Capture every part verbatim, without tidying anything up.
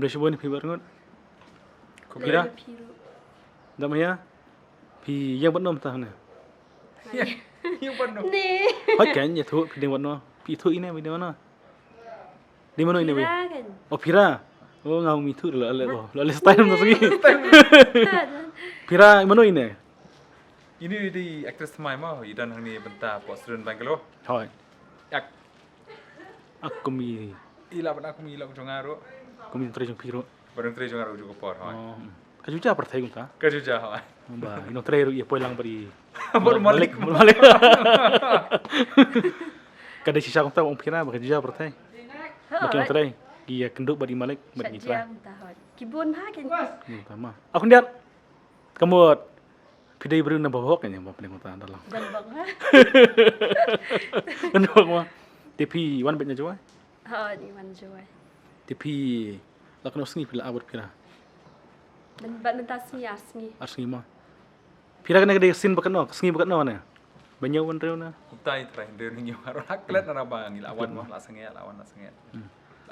Shibun phi bar ngut. Phi da? Phi ruh. Da maya? Phi ïeng bad no mynta ne? Ïeng bad no? Ne. Hoi kan, ïathuh phi dei bad no. Phi thuh ine, phi dei bad no. Dei mano ine? Pira kan? Oh, Pira. Oh, nga ong mi thuh la, la, la, la style mynta sngi. Pira mano ine? Ine dei actress thymmai mo, i don hangne bynta hapoh Student Bangalore. Hoi. Ak. Ak kum i. I lah ban ak kum i lok jong nga ruh. Kum i nongtrei jong phi ruh. Bad nongtrei jong nga ruh jong ka por, hoi. Oh, hmm. Ka ju jia pyrthei kumta. Ka ju jia, hoi. Ba i nongtrei ruh i poi lang bad i. Bad u malik. Bad u malik. Ka dei shisha kumta, ong Pira ba ka ju jia pyrthei. Hoi. Ba ki nongtrei ki ïakynduh bad i malik bad ki trai. Shah jia kumta, hoi. Ki bun ha ki. Kumta ma. Aku ndiat. Ka mut. Phi dei briew na Bawok, ïa, ba pdeng uta da long. Bawok, ha? Bawok ma. Te phi wan beit na Jowai? Ha, ngi wan Jowai. Te phi la katno sngi phi la ar bad Pira? Bad mynta sngi, ar sngi. Ar sngi ma. Pira, kane ka dei ka sien ba katno, ka sngi ba katno ne? Ba hynñiew, ba hynriew ne? Kumta i trai, hynriew ne hynñiew, ha klet na ba ngi la wan ma, la sangeh, la wan la sangeh. Hmm.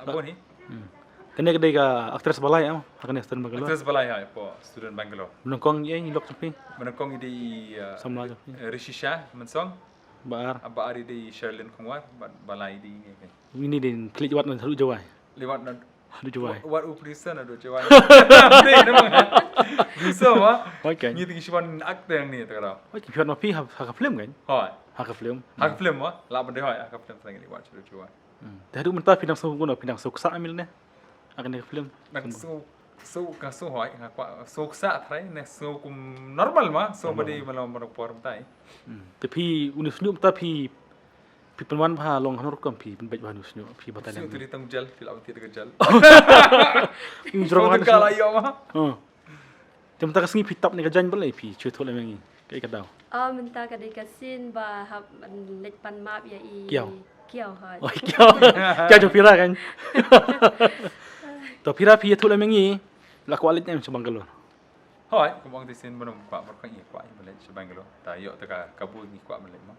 Bun hi. Hmm. Kane ka dei ka actress ba lai, em? Ha kane Student Bangalore. Actress ba lai, ha, hapoh Student Bangalore. Ba nyngkong ïa i lok jong phi? Ba nyngkong i dei, uh, samla jong phi? Eh, Rishi Shah Mynsong. Ba ar? Ah, ba ar i dei Sherlyn Khongwar, ba, ba lai i dei ine. Ine dei khlem wat na haduh Jowai. Khlem wat na haduh Jowai. Wat u producer na haduh Jowai. Dei na ma. Producer ma. Hoi kan. Ngi teng shu wan actor ne te ka dei. Hoi kan, phi wan ma phi ha, ha ka film kan? Hoi. Ha ka film. Ha ka film ma. La ban dei hoi ha ka film, teng ngi wat shu haduh Jowai. Hmm. Te haduh mynta phi dang sngew kumno, phi dang sngew ksah mil ne? Ha kane ka film. Dang sngew, sngew ka sngew hoi, nga kwah sngew ksah trai ne, sngew kum normal ma, sngew ba dei ma la mar por mynta. Hmm. Te phi une u shñiuh mynta phi, phi pynwan bha long hano rukom, phi pynbeit bha une u shñiuh, phi batai. Shñiuh tu dei tang jel, phi la wan thied ka jel. Jrong ka la ïoh ma. Hmm. Te mynta ka sngi phi tap ne ka jaiñ balei, phi shu thoh lem ïa ngi? Kaei ka daw? Ah, mynta ka dei ka sien ba hap leit pan map ïa i Kiaw. Kiaw, hoi. Oh, Kiaw. Kiaw jong Pira kan. To Pira, phi ïathuh lem ïa ngi, la kwah leit ne em sha Bangalore? Hoi, kum ong te sien ba nym kwah, markhot ngi kwah ban leit sha Bangalore. Ta ïoh te ka kabu ngi kwah ban leit ma.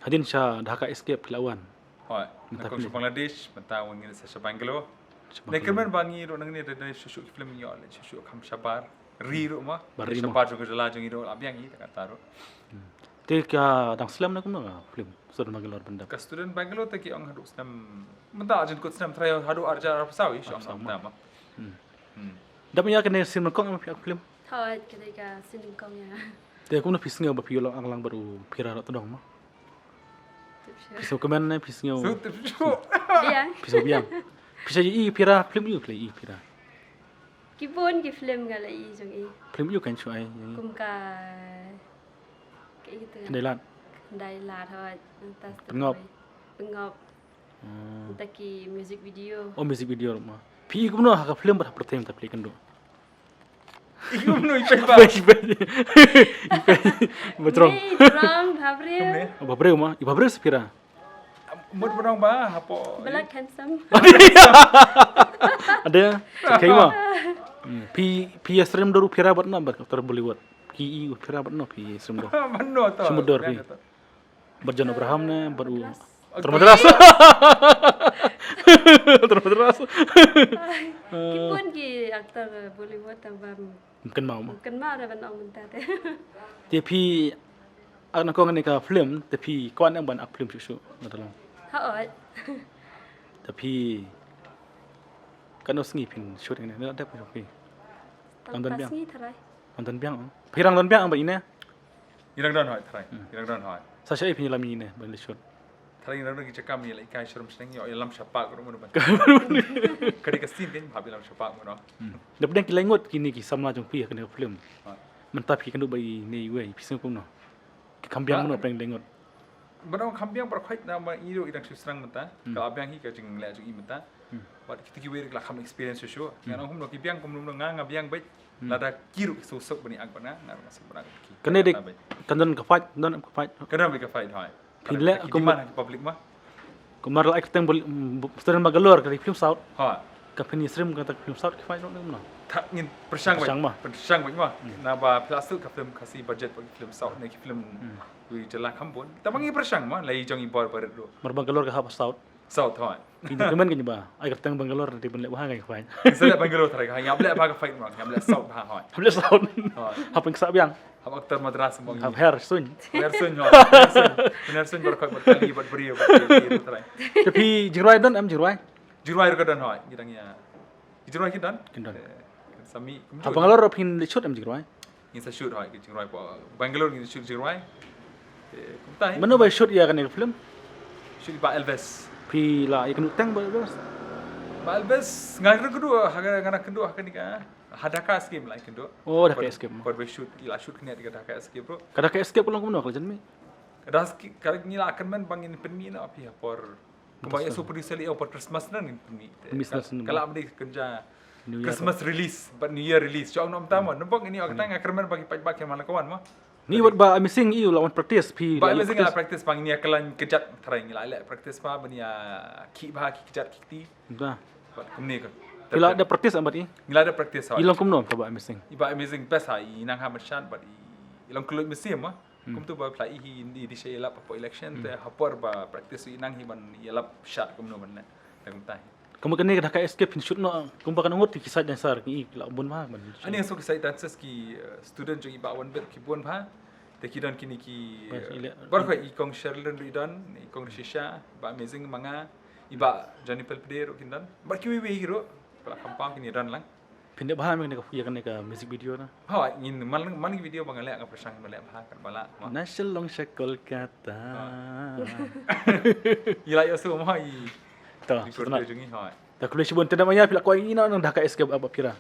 Hadien sha Dhaka Escape phi la wan. Hoi, mynta nyngkong sha Bangladesh, mynta wan ngi sa sha Bangalore. Sha Bangalore. Ne kyrmen ba ngi ruh nangne da dei shuh shuh ki film, ngi ïoh leit shuh shuh kham shabar. Ri ruh ma. Ba ri ma. Shabar jong ka jylla jong ngi ruh la biang ngi ta kata ruh. Hmm. Te ka dang slem ne kumno ka film Student Bangalore ban dep? Ka Student Bangalore te ki ong haduh snem, mynta jin kut snem trai haduh arhajar arphew saw i shong. Arphew saw ma. Mynta ma. Hmm. Hmm. Dap ïa kane sien nyngkong em phi ak film? Hoi, kane ka sien nyngkong ïa. Te kumno phi sngew ba phi ïoh lang, lang bad u Pira Rohtdong ma? Tip shuh. Phi sngew kmen ne phi sngew? Sngew tip shuh. Biang. Phi sngew biang. Phi sa ïohi Pira, film aiu phi la ïohi Pira? Ki bun ki film nga la ïohi jong i. Film aiu kan shu ai? Kum ka, ka ïa kito. Khyndailad. Khyndailad, hoi. Pynngop. Pynngop. Hmm. Mynta ki music video. Oh, music video ruh ma. Phi i kumno ha ka film bad ha pyrthei mynta phi la ïakynduh? I kumno i peit ba? I peit, i peit. I peit. Ba jrong. Ni jrong, bhabriew. Kumne? Oh, bhabriew ma. I bhabriew sa Pira? Mut ba nong ba hapoh. Black handsome. Ada. Okay ma. Hmm. Phi, phi ïa stream da u Pira bad no bad actor Bollywood? Ki i u Pira bad no phi ïa stream da? Bad no to? Shu mutdur phi. Bad John Abraham ne, bad u Madras. Madras. Madras. Ki bun ki actor Bollywood tang ba. Kynmaw ma. Kynmaw da ban ong mynta te. Te phi, ak na kong ne ka film, te phi kwah ne ban ak film shuh shuh, nga ta long. Hooid. Te phi, katno sngi phin shoot ne, ne dep phi. Tang don biang. Sngi tharai. Tang don biang. Phi rang don biang ba ine? Ngi rang don hoi, tharai. Hmm. Ngi rang don hoi. Sa shaei phi lam ine, ban leit shoot? Tharai ngi rang don ki jaka ngi leit kai sharum shneng, ïoh ïalam shapoh ruh mano ban. Ka dei ka scene kan, hap ïalam shapoh mano. Hmm. Da pdeng ki lai ngut kine ki samla jong phi ha kane ka film. Hoi. Mynta phi kynduh ba ine iwei, phi sngew kumno? Ki kham biang mano pdeng lai ngut? Ba dang kham biang baroh khoit namar ngi ruh i dang shu sdang mynta. Hmm. Ka la biang hi ka jingleh jong i mynta. Hmm. Bad kito kiwei ruh ki la kham experience shuh shuh. Hmm. Nga ong kumno ki biang kumno nga, nga biang beit. Hmm. Lada ki ruh ki suk suk ban ïa ak bad nga, nga ruh nga suk ban ak bad ki. Kane dei kan don ka fight, don ka fight. Kan don ka fight hoi. Phi leh ki demand ha ki public ma. Kumar la acting bol, mm, Student Bangalore ka film South. Hoi. Ka phin ïa stream kata ka film South ki fight ruh ne kumno? Tha ngin pyrshang beit. Pyrshang ma. Pyrshang beit ma. Hmm. Naba phi la suk ka film Khasi budget bad ki film South ne ki film wi jylla kham bun. Tangba ngi pyrshang ma, la i jong i bor barit ruh. Mar Bangalore ka hap South. South, hoi. Phi recommend kane ba ai kyrteng Bangalore te ban leh bha ka fight. Sa leh Bangalore tharai ka, ngam leh bha ka fight mo, ngam leh South bha, hoi. Hap leh South. Hoi. Hap pynksah biang. Hap actor Madras mo. Hap her suiñ. Her suiñ, hoi. Her suiñ. Her suiñ, bar khoi, bar kali, bar briew, bar briew, bar briew tharai. Te phi jingrwai don em, jingrwai? Jingrwai ruh ka don, hoi. Ngi dang ïa. Jingrwai ki don? Ki don. Eh, Sami. Ha Bangalore phin leh shoot em jingrwai? Ngin sa shoot, hoi, ki jingrwai po. Bangalore ngin shoot jingrwai. Eh, kumta hi. Mano ba shoot ïa kane ka film? Shoot Bah Elvis. Phi la ïakynduh tang Bah Elvis? Bah Elvis, nga kynduh ha ka, nga kynduh ha kane ka, ha Dhaka Escape la kynduh. Oh, Dhaka Escape. Por ba shoot, la shoot kane ka Dhaka Escape, bro. Ka Dhaka Escape ka long kumno ka la jan mih? Ka Dhaka Escape, ka ngi la kynmaw ba ngin pynmih na phi ha por. Kumba ïa shu producer lei, por Christmas na ngin pynmih. Christmas na. Ka la bad ka kynja New Year. Christmas release, bad New Year release. Shu ong ym tang mo. Namar ngi ïa kata nga kyrmen ba ki paidbah ki man la ka wan mo. Ngi wat Bah Amazing ïa u la wan practice phi. Bah Amazing la practice ba ngi ïa khlaiñ kjat tharai, ngi la leh practice ba ban ïa khih bha ki kjat ki kti. Ba. Bad kumne ka. Phi la da practice em bad i? Ngi la da practice, hoi. I long kumno ka Bah Amazing? I Bah Amazing best, ha i nang ha mynsiem bad i long kloi mynsiem mo. Kumtu ba phi la i hi, i dei sha ïalap hapoh election, te ha por ba practice i nang hi ban ïalap shad kumno ban leh. Te kumta hi. Kumba kane ka Dhaka Escape phin shoot noh, kumba katno ngut ki side dancer ki la bun bha ban. Ani so ki side dancers ki, eh, student jong i Bah Wanbit ki bun bha. Te ki don kine ki, Bas, eh, i leh. Bar khoi i kong Sherlyn ruh i don, i kong Rishisha, Bah Amazing ma nga, i Bah Johnny Pelpede ruh kin don. Bad kiwei wei ruh, pala compound kine don lang. Phin dep bha me kane ka, ïa kane ka music video na. Hoi, ngin man, man ki video ba nga leh, nga pyrshang ba leh bha katba lah mo. Na sha long sha Kolkata. I la ïoh shu mo i. Ta, Record jong i, hoi. Ta khublei shibun, te da ma ïa phi la kwah ïa i na nang Dhaka Escape ap ap phi ra.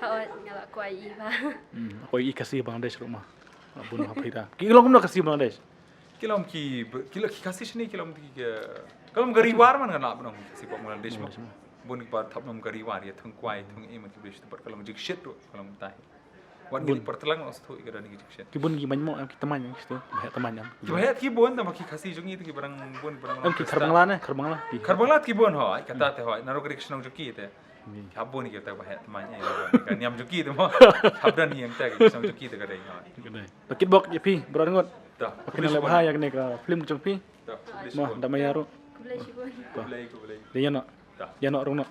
Hoi, nga la kwah ïa i bha. Hmm, kwah ïa i Khasi Bangladesh ruh ma. Bun ha phi ra. Ki long kumno Khasi Bangladesh? Ki long ki, ki long ki Khasi shane, ki long ki, ki long ka Riwar man, nga la ban ong Khasi Bangladesh mo. Bun ki ba thap nom ka Riwar, ïa thung kwai, thung ei man ki bes, bad ka long jingshit ruh, ka long tai. Wan ngi por tlang os thu i ka don ki jingshit. Ki bun ki man mo, em, ki tamañ, em, ki tu. Ba heh tamañ, em. Ki ba heh ki bun, tang ba ki Khasi jong i te ki ba dang bun, ba dang. Em, ki Khar Bangla ne, Khar Bangla. Ki Khar Bangla ki bun, hoi, kata te, hoi, naro ka dik shnong jong ki te. Ki hap bun ki te ba heh tamañ, eh, ka niam jong ki te mo. Hap don hi em te, ki shnong jong ki te ka dei, hoi. Ka dei. Ba kitbok ïa phi, bro Ringot. Ta. Phi nang leh bha ïa kane ka film jong phi. Ta. Mo, da ma ïa ruh. Khublei shibun. Khublei, khublei. Da ïa noh. Ta. Ïa noh rung noh.